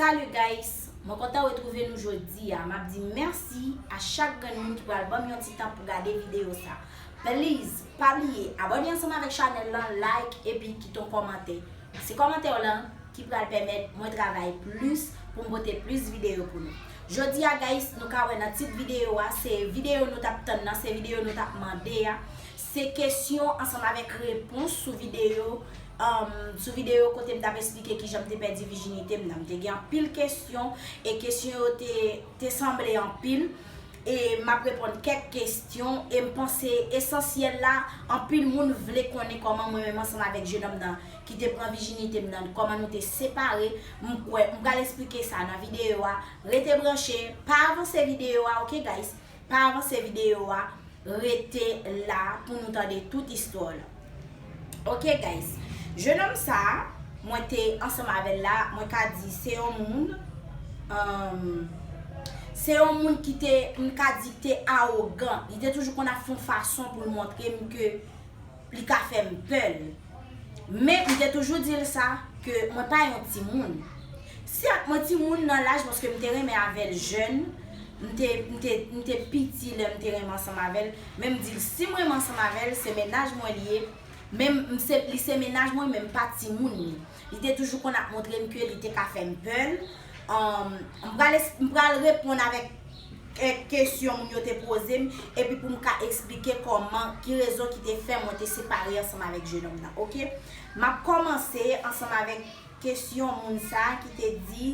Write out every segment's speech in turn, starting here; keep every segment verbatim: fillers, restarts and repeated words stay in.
Salut guys, mwen kontan retwouve nou jodi a. M ap di mèsi a chak grenn moun ki pral ban m yon ti tan pou gade videyo sa. Please, pa bliye abòne ansanm avèk chanèl lan, like epi kite yon kòmantè. Se kòmantè w lan ki pral pèmèt mwen travay plis pou m pote plis videyo pou nou. Jodi a guys, nou ka wè nan tit videyo a, se videyo nou t ap tann nan, se videyo nou t ap mande a. Se kesyon ansanm avèk repons sou videyo, um, sou videyo kote m t ap esplike kijan m te pèdi vijinite m nan. M te gen anpil kesyon, e kesyon yo te, te sanble anpil. E m ap reponn kèk kesyon, e m panse esansyèl la, anpil moun vle konnen kòman mwen menm ansanm avèk jenòm nan ki te pran vijinite m nan, kòman nou te separe. M kwè, m pral esplike sa nan videyo a. Rete branche, pa avanse videyo a, ok guys? Pa avanse videyo a, rete la pou nou tande tout istwa w lan. Ok guys, jenòm sa a, mwen te ansanm avè l la, mwen ka di se yon moun, um, se yon moun ki te, m ka di te awogan. Li te toujou konn ap fè yon fason pou l montre m ke li ka fè m pè l. Men m te toujou di l sa, ke mwen pa yon timoun. Sèt, mwen timoun nan laj paske m te renmen avè l jèn, m te, m te, m te piti lè m te renmen ansanm avè l, men m di l si m renmen ansanm avè l, se mennaj mwen li ye, men m se, li se mennaj mwen, men m pa timoun li. Li te toujou konn ap montre m ke li te ka fè m pè l. Um, m pral es-, m pral reponn avèk, eh, kesyon moun yo te poze m, epi pou m ka eksplike kòman, ki rezon ki te fè mwen te separe ansanm avèk jenòm nan, ok? M ap kòmanse ansanm avèk kesyon moun sa a ki te di,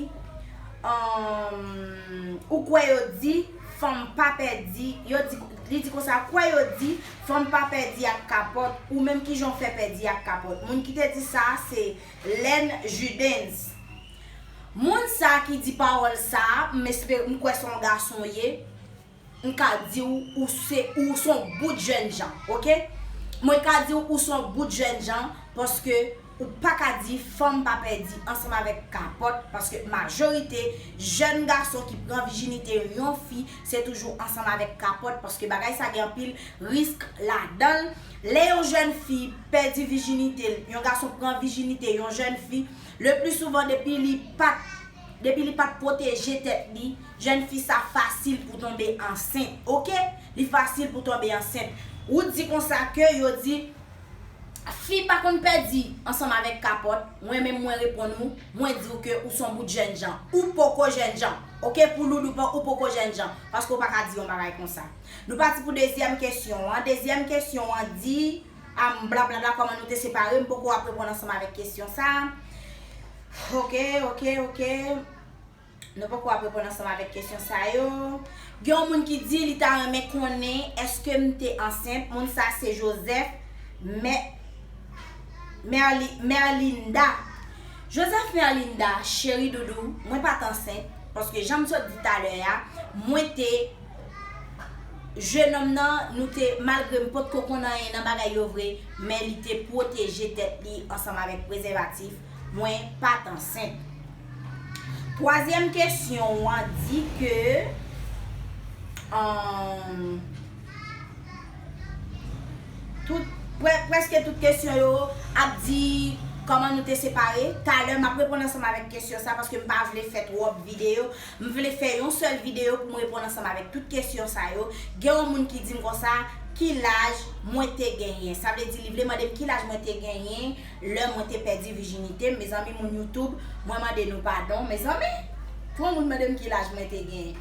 um, ou kwè yo di, fanm pa pèdi, yo di, li di konsa, kwè yo di, fanm pa pèdi ak kapòt, ou menm kijan w fè pèdi ak kapòt? Moun ki te di sa a, se Len Judens. Moun sa a ki di pawòl sa a, m espere, m kwè se yon gason w ye, m ka di w, ou se, ou se yon bout jènjan, ok? Mwen ka di w, ou se yon bout jènjan, paske ou pa ka di fanm pa pèdi ansanm avèk kapòt, paske majorite jèn gason ki pran vijinite yon fi, se toujou ansanm avèk kapòt, paske bagay sa gen anpil risk ladan l. Lè yon jèn fi pèdi vijinite l, yon gason pran vijinite yon jèn fi, le pli souvan depi li pa t, depi li pa t pwoteje tèt li, jèn fi sa fasil pou tonbe ansent, ok? Li fasil pou tonbe ansent. Ou di konsa ke yo di, fi pa konn pèdi ansanm avèk kapòt, mwen menm mwen reponn ou, mwen di w ke ou se yon bout jènjan. Ou poko jènjan, ok? Pou Loulou pa, ou poko jènjan, paske w pa ka di yon bagay konsa. Nou pati pou dezyèm kesyon an. Dezyèm kesyon an di, am, blablabla, kòman nou te separe, m poko ap reponn ansanm avèk kesyon sa. Ok, ok, ok. Nou poko ap reponn ansanm avèk kesyon sa yo. Gen yon moun ki di li ta renmen konnen èske m te ansent. Moun sa se Joseph Mè-, Merli-, Merlinda. Joseph Merlinda, cheri doudou, mwen pa t ansent, paske jan m sot di talè a, mwen te jenòm nan, nou te, malgre m potko konn anyen nan bagay yo vre, men li te pwoteje tèt li ansanm avèk prezèvatif. Mwen pa t ansent. Twazyèm kesyon an di ke, um, tout, prè-, prèske tout kesyon yo ap di kòman nou te separe. Talè, m ap reponn ansanm avèk kesyon sa, paske m pa vle fè twòp videyo. M vle fè yon sèl videyo pou m reponn ansanm avèk tout kesyon sa yo. Gen yon moun ki di m konsa, ki laj mwen te genyen? Sa vle di li vle mande m ki laj mwen te genyen lè mwen te pèdi vijinite m. Mezanmi, moun YouTube, mwen mande nou padon. Mezanmi, twa moun mande m ki laj mwen te genyen.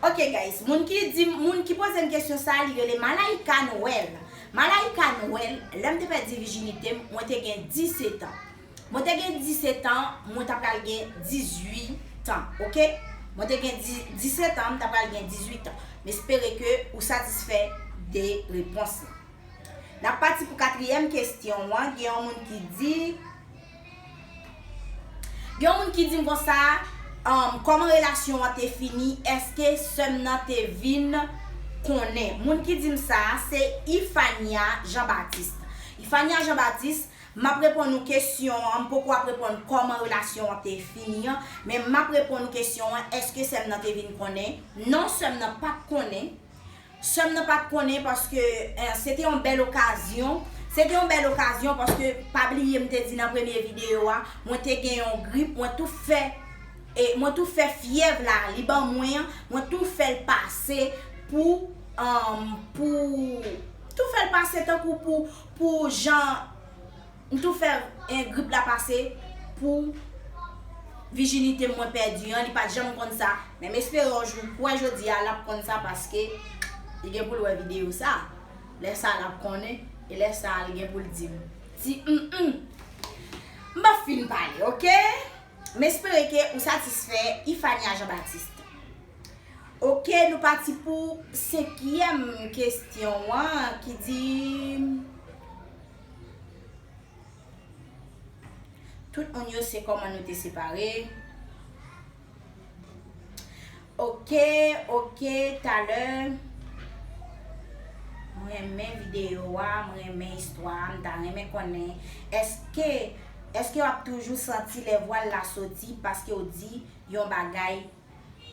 Ok, guys, moun ki di, moun ki poze m kesyon sa, li rele Malaika Noël. Malaika Noël, lè m te pèdi vijinite m, mwen te gen disèt an. Mwen te gen disèt an, mwen ta pral gen dizuit an, ok? Mwen te gen di-, disèt an, m ta pral gen dizuit an. M espere ke ou satisfè de repons lan. N ap pati pou katriyèm kesyon an. Gen yon moun ki di, gen yon moun ki di m konsa, um, kòman relasyon an te fini? Èske sè m nan te vin konnen? Moun ki di m sa, se Ifania Jean Baptiste. Ifania Jean Baptiste, m ap reponn ou kesyon an, m poko ap reponn kòman relasyon an te fini an, men m ap reponn ou kesyon an, èske sè m nan te vin konnen? Non, sè m nan pa t konnen. Sè m nan pa t konnen paske, eh, se te yon bèl okazyon. Se te yon bèl okazyon paske, pa bliye m te di nan premye videyo a, mwen te gen yon grip, mwen tou fè E mwen tou fè fyèv la li ban mwen an, mwen tou fè l pase pou, um, pou, tou fè l pase tankou pou, pou jan, m tou fè, eh, grip la pase pou vijinite mwen pèdi an, li pa t janm konn sa. Men m espere yon jou, kwè jodi a, l ap konn sa paske li gen pou l wè videyo sa. Lè sa l ap konnen, e lè sa l gen pou l di m. Ti, mm, mm. M pa fin pale, oke? M espere ke ou satisfè Ifania Jean Baptiste. Oke, nou pati pou senkyèm kesyon an ki di, tout moun yo se kòman nou te separe. Oke, oke, talè. Mwen renmen videyo a, mwen renmen istwa a, m ta renmen konnen, èske, èske w ap toujou santi lè vwal la soti paske w di yon bagay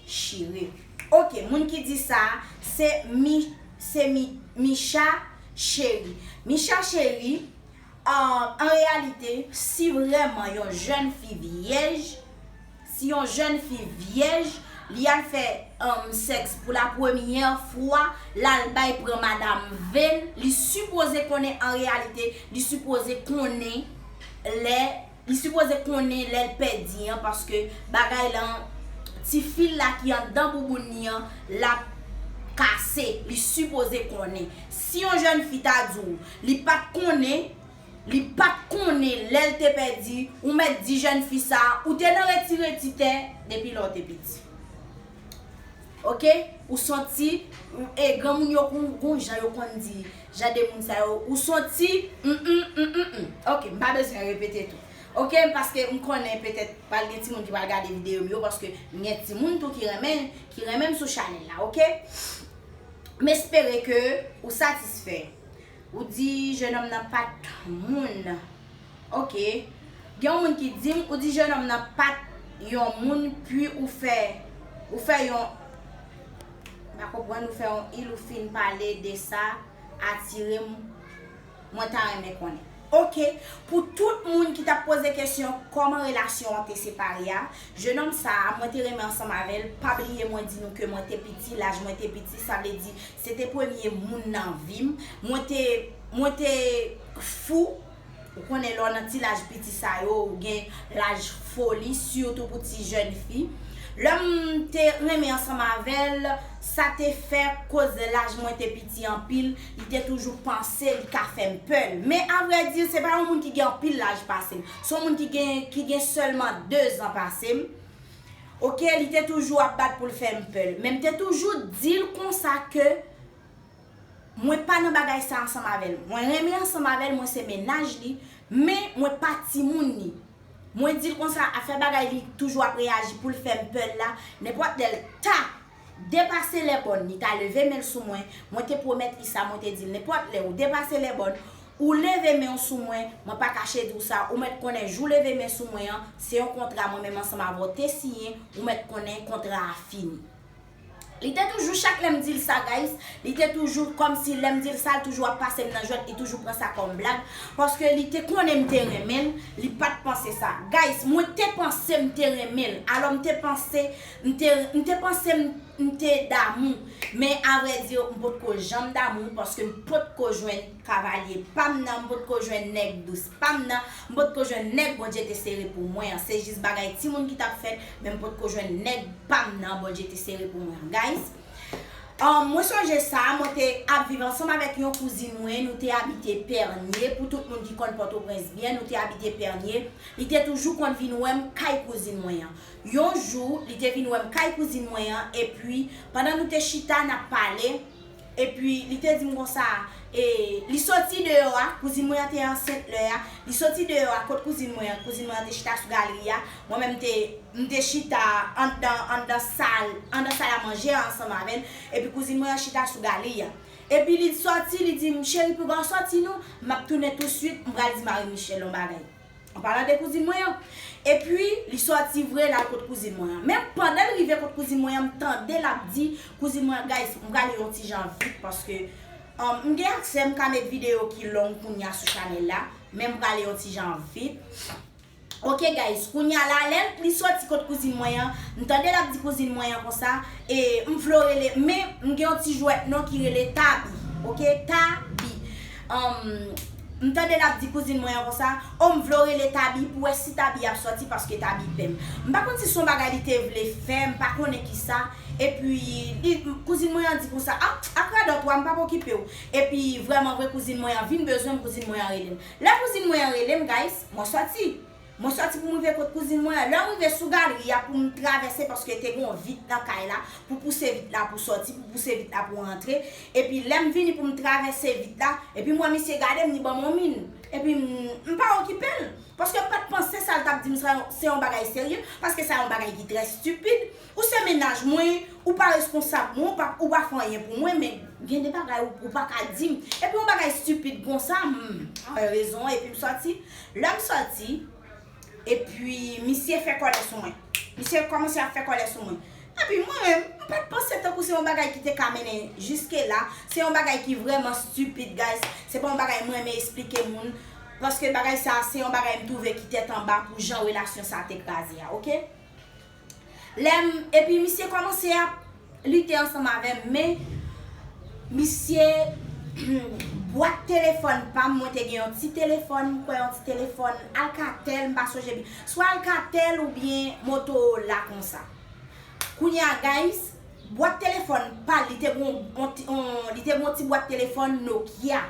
chire? Oke, moun ki di sa, se Mi, se Mi, Micha Cheri. Micha Cheri, an, an reyalite, si vrèman yon jèn fi vyèj, si yon jèn fi vyèj, li al fè, um, sèks pou la premyè fwa, l al bay pran madanm venn, li sipoze konnen an reyalite, li sipoze konnen lè, li sipoze konnen lè l pèdi an, paske bagay lan, ti fil la ki anndan bouboun li an, l ap kase, li sipoze konnen. Si yon jèn fi ta di w, li pa t konnen, li pa t konnen lè l te pèdi, ou mèt di jèn fi sa, ou te nan reti reti tè depi lè w te piti. Oke? Ou santi, e granmoun yo gon, gon jan yo konn di, jan de moun sa yo, ou santi, mm, mm, mm, mm, mm. Oke, m pa bezwen repete tou. Oke, paske m konnen petèt pral gen timoun ki pral gade videyo m yo, paske m gen timoun tou ki renmen, ki renmen m sou chanèl la, oke? M espere ke ou satisfè. Ou di jenòm nan pa t moun. Oke. Gen yon moun ki di m, ou di jenòm nan pa t yon moun, pi ou fè, ou fè yon, m pa konprann, ou fè yon il, ou fin pale de sa, atire m, mwen ta renmen konnen. Oke, pou tout moun ki t ap poze kesyon kòman relasyon an te separe a, jenòm sa a, mwen te renmen ansanm avè l, pa bliye mwen di nou ke mwen te piti, laj mwen te piti, sa vle di, se te premye moun nan vi m, mwen te, mwen te fou, ou konnen lè w nan ti laj piti sa yo, ou gen laj foli, sitou pou ti jèn fi. Lè m te renmen ansanm avè l, sa te fè koz laj mwen te piti anpil, li te toujou panse li ka fè m pè l. Men avrèdi, se pa yon moun ki gen anpil laj pase m. Se yon moun ki gen, ki gen sèlman dezan pase m. Oke, li te toujou ap bat pou l fè m pè l. Men m te toujou di l konsa ke mwen pa nan bagay sa ansanm avè l. Mwen renmen ansanm avè l, mwen se mennaj li, men mwen pa timoun li. Mwen di l konsa, afè bagay li toujou ap reyaji pou l fè m pè l la, nenpòt lè l ta depase lèbòn, li ta leve men l sou mwen, mwen te pwomèt li sa, mwen te di l, nenpòt lè ou depase lèbòn, ou leve men w sou mwen, mwen pa kache di w sa, ou mèt konnen jou w leve men sou mwen an, se yon kontra mwen menm ansanm avè w te siyen, ou mèt konnen kontra a fini. Li te toujou, chak lè m di l sa, guys, li te toujou kòmsi lè m di l sa, l toujou ap pase m nan jwèt, li toujou pran sa kòm blag, paske li te konnen m te renmen l, li pa t panse sa. Guys, mwen te panse m te renmen l, alò m te panse, m te, m te panse m, m te damou, men avrèdi, m potko janm damou, paske m potko jwenn kavalye pa m nan, m potko jwenn nèg dous pa m nan, m potko jwenn nèg Bondye te sere pou mwen an. Se jis bagay timoun ki t ap fèt, men m potko jwenn nèg pa m nan Bondye te sere pou mwen an. Guys, um, mwen sonje sa, mwen te ap viv ansanm avèk yon kouzin mwen, nou te abite Pènye, pou tout moun ki konn Pòtoprens byen, nou te abite Pènye. Li te toujou konn vin wè m kay kouzin mwen an. Yon jou, li te vin wè m kay kouzin mwen an, epi, pandan nou te chita, n ap pale, epi li te di m konsa, e, li soti deyò a, kouzin mwen an te ansent lè a, li soti deyò a kot kouzin mwen an, kouzin mwen an te chita sou galri a, mwen menm m te, m te chita anndan, anndan sal, anndan sal a manje a ansanm avè l, epi kouzin mwen an chita sou galri a. Epi li soti, li di m, cheri, piga w soti non, m ap tounen tousuit, m pral di Marie Michelle yon bagay. An palan de kouzin mwen an. Epi, li soti vre, l al kot kouzin mwen an. Men pandan l rive kot kouzin mwen an, m tande l ap di, kouzin mwen an, guys, m prale yon ti jan vit, paske, um, m gen aksè, m ka met videyo ki long kounye a sou chanèl la, men m prale yon ti jan vit. Ok guys, kounye a la, lè li soti kot kouzin mwen an, m tande l ap di kouzin mwen an konsa, e m vle w rele, men m gen yon ti jwèt non ki rele Tabi, ok, Tabi. Um, m tande l ap di kouzin mwen an konsa, o m vle w rele Tabi pou wè si Tabi ap soti paske Tabi pè m. M pa konn si se yon bagay li te vle fè, m pa konnen kisa, epi li, kouzin mwen an di konsa, a, ak radòt w a, m p ap okipe w. Epi vrèman vre kouzin mwen an vin bezwen m, kouzin mwen an rele m. Lè kouzin mwen an rele m, guys, mwen soti. Mwen soti pou m rive kot kouzin mwen an. Lè m rive sou galri a pou m travèse, paske te gen yon vit nan kay la, pou pouse vit la pou soti, pou pouse vit la pou rantre. Epi lè m vini pou m travèse vit la, epi m wè misye gade m, li ban m yon min. Epi m, m pa okipe l. Paske m pa t panse sa l t ap di m sa se yon bagay serye, paske sa yon bagay ki trè stipid. Ou se mennaj mwen, ou pa responsab mwen, ou pa, ou pa fè anyen pou mwen, men gen de bagay ou, ou pa ka di m. Epi yon bagay stipid konsa, hmm, an rezon, epi m soti. Lè m soti, epi misye fè kòlè sou mwen. Misye kòmanse ap fè kòlè sou mwen. Epi mwen menm, m pa t panse tankou se yon bagay ki te ka mennen jiske la. Se yon bagay ki vrèman stipid, guys. Se pa yon bagay mwen renmen esplike moun. Paske bagay sa, se yon bagay m twouve ki tèt anba pou jan relasyon sa te kraze a, ok? Lè m, epi misye kòmanse ap lite ansanm avè m, men misye, bwat telefòn pa m, mwen te gen yon ti telefòn, m kwè yon ti telefòn Alcatel, m pa sonje byen, swa Alcatel oubyen Motorola konsa. Kounye a, guys, bwat telefòn pa l, li te gen yon, yon ti, yon, li te gen yon ti bwat telefòn Nokia.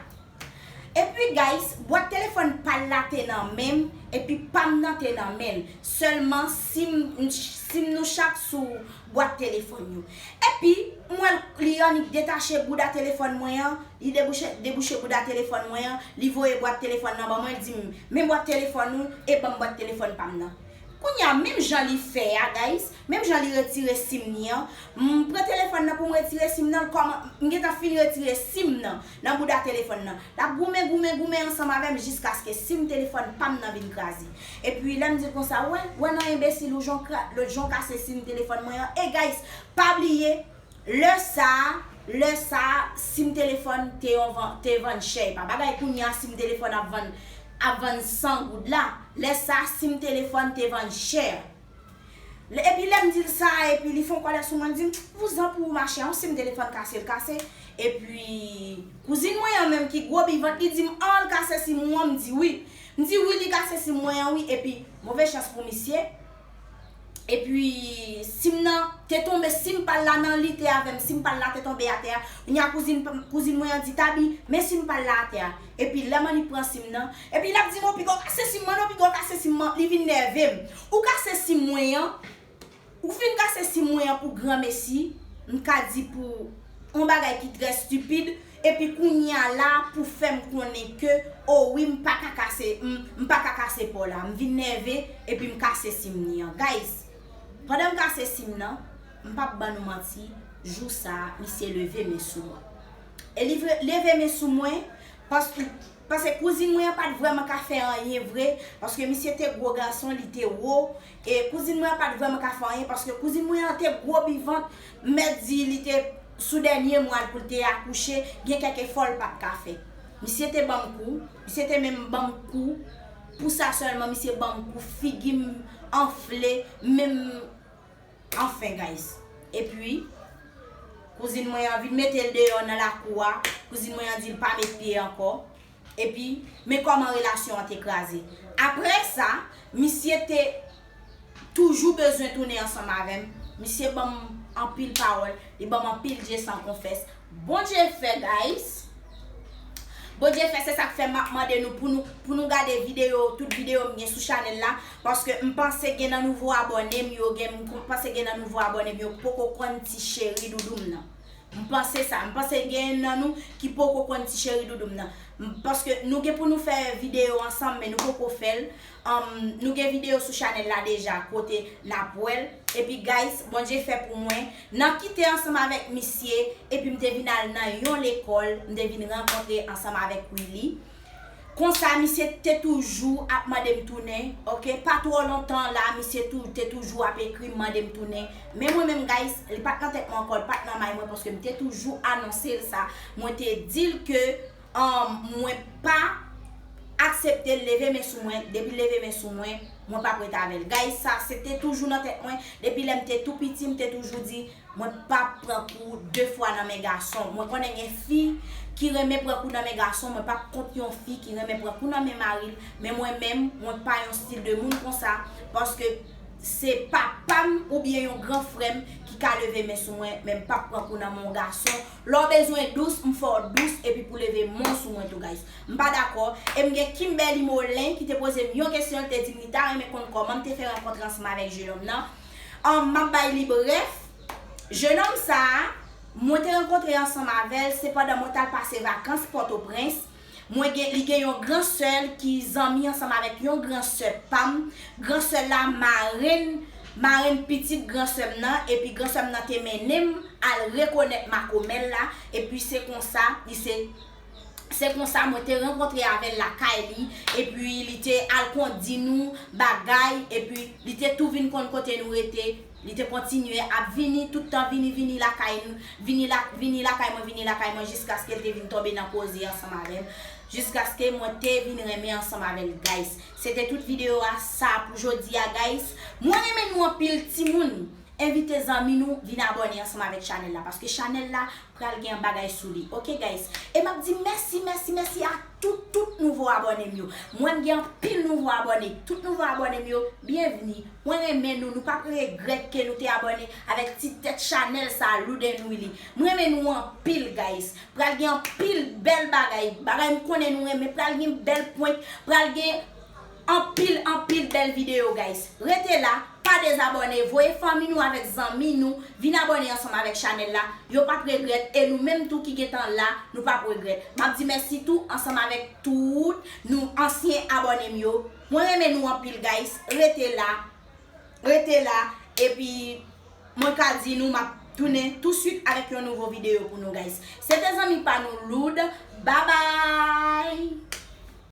Epi, guys, bwat telefòn pa l la te nan men m, epi pa m nan te nan men l. Sèlman, sim, sim nou chak sou bwat telefòn yo. Epi, m wè l, li annik detache bouda telefòn mwen an, li debouche, debouche bouda telefòn mwen an, li voye bwat telefòn nan ban mwen, l di m, men bwat telefòn ou, e ban m bwat telefòn pa m nan. Kounye a, menm jan li fè a, guys, menm jan li retire sim li an, m pran telefòn nan pou m retire sim nan, kòman, m gentan fin retire sim nan, nan bouda telefòn nan. L ap goumen, goumen, goumen ansanm avè m jiskaske sim telefòn pa m nan vin kraze. Epi lè m di l konsa, wè, wè nan enbesil ou jan w kase sim telefòn mwen an. E guys, pa bliye, lè sa, lè sa, sim telefòn te yon van, te vann chè. E pa bagay kounye a sim telefòn ap vann, ap vann san goud la. Lè sa, sim telefòn te vann chè. Epi lè m di l sa, epi li fè yon kòlè sou mwen, l di m, vouzan pou ou machè, yon sim telefòn kase, l kase. Epi kouzin mwen an menm ki gwo bivant, li di m, an, l kase sim ou an, m di wi. M di wi, li kase sim mwen an wi, epi move chans pou misye. Epi sim nan te tonbe, sim pa l la nan lite avè m, sim pa l la te tonbe atè a. Kounye a kouzin, kouzin mwen an di, Tabi, men sim pa l la atè a. Epi lè m annik pran sim nan, epi l ap di m, o piga w kase sim mwen, o piga w kase sim mwen, li vin nève m. Ou kase sim mwen an, ou fin kase sim mwen an pou granmesi, m ka di pou yon bagay ki trè stipid, epi kounye a la pou fè m konnen ke, o wi, m pa ka kase, m, m pa ka kase pa w la. M vin nève, epi m kase sim li an. Guys, pandan m kase sim nan, m p ap ban nou manti, jou sa a, misye leve men sou mwen. E li ve-, leve men sou mwen, paske, paske kouzin mwen an pa t vrèman ka fè anyen vre, paske misye te gwo gason, li te wo, e kouzin mwen an pa t vrèman ka fè anyen, paske kouzin mwen an te gwo bivant, m mèt di li te sou dènye mwa l pou l te akouche, gen kèk efò l pa t ka fè. Misye te ban m kou, misye te menm ban m kou, pou sa sèlman misye ban m kou, figi m anfle, menm, anfen, guys. Epi, kouzin mwen an vin mete l deyò nan lakou a, kouzin mwen an di l pa met pye ankò. Epi, men kòman relasyon an te kraze. Apre sa, misye te toujou bezwen tounen ansanm avè m. Misye ban m anpil pawòl, li ban m anpil dye san konfès. Bondye fè, guys. Bondye fè, se sa k fè m ap mande nou pou nou, pou nou gade videyo, tout videyo m gen sou chanèl la, paske m panse gen nan nouvo abòne m yo, gen, m panse gen nan nouvo abòne m yo poko konn ti cheri doudou m nan. M panse sa. M panse gen nan nou ki poko konn ti cheri doudou m nan. M, paske nou gen pou nou fè videyo ansanm, men nou poko fè l. Um, nou gen videyo sou chanèl la deja kote n ap wè l. Epi, guys, Bondye fè pou mwen, n ap kite ansanm avèk misye, epi m te vin al nan yon lekòl, m te vin rankontre ansanm avèk Willy. Konsa, misye te toujou ap mande m tounen, ok? Pa twò lontan la, misye tou, te toujou ap ekri m, mande m tounen. Men mwen menm, guys, li pa t nan tèt mwen ankò, li pa t nan may mwen, paske m te toujou anonse l sa. Mwen te di l ke, um, mwen pa, aksepte l leve men sou mwen, depi l leve men sou mwen, mwen p ap ret avè l. Guys, sa se te toujou nan tèt mwen, depi lè m te tou piti, m te toujou di, mwen p ap pran kou de fwa nan men gason. Mwen konnen gen fi ki renmen pran kou nan men gason, mwen p ap kont yon fi ki renmen pran kou nan men mari l, men mwen menm, mwen pa yon stil de moun konsa, paske se papa m oubyen yon gran frè m ki ka leve men sou mwen, men m p ap pran kou nan men yon gason. Lè w bezwen dous, m fè w dous, epi pou leve men w sou mwen tou, guys. M pa dakò, e m gen Kimberly Molin ki te poze m yon kesyon, l te di m li ta renmen konn kòman m te fè rankontre ansanm avèk jenòm nan. An, m ap bay li brèf. Jenòm sa a, mwen te rankontre ansanm avè l, se pandan mwen t al pase vakans Pòtoprens. Mwen gen, li gen yon gran sè l ki zanmi ansanm avèk yon gran sè pa m. Gran sè l la marenn, marenn pitit gran sè m nan, epi gran sè m nan te mennen m al rekonèt makomè l la, epi se konsa, li se, se konsa mwen te rankontre avè l lakay li, epi li te al kondi nou bagay, epi li te tou vin konn kote nou rete, li te kontinye ap vini, tout tan vini, vini lakay nou, vini la, vini lakay mwen, vini lakay mwen, jiskaske l te vin tonbe nan koze ansanm avè m, jiskaske mwen te vin renmen ansanm avè l, guys. Se te tout videyo a sa pou jodi a, guys. Mwen renmen nou anpil, timoun. Envite zanmi nou vin abòne ansanm avèk chanèl la, paske chanèl la pral gen bagay sou li. Oke, guys? E m ap di mèsi, mèsi, mèsi a tout, tout nouvo abòne m yo. Mwen gen anpil nouvo abòne. Tout nouvo abòne m yo, byenvni. Mwen renmen nou. Nou p ap regrèt ke nou te abòne avèk ti tèt chanèl sa, Louden Willy. Mwen renmen nou anpil, guys. Pral gen anpil bèl bagay. Bagay m konnen nou renmen. Pral gen bèl prank. Pral gen anpil, anpil bèl videyo, guys. Rete la, pa dezabòne. Voye fanmi nou avèk zanmi nou vin abòne ansanm avèk chanèl la. Yo p ap regrèt. E nou menm tou ki gentan la, nou p ap regrèt. M ap di mèsi tou ansanm avèk tout nou ansyen abòne m yo. Mwen renmen nou anpil, guys. Rete la. Rete la. Epi, mwen ka di nou, m ap tounen touswit avèk yon nouvo videyo pou nou, guys. Se te zanmi pa nou, Loud. Babay!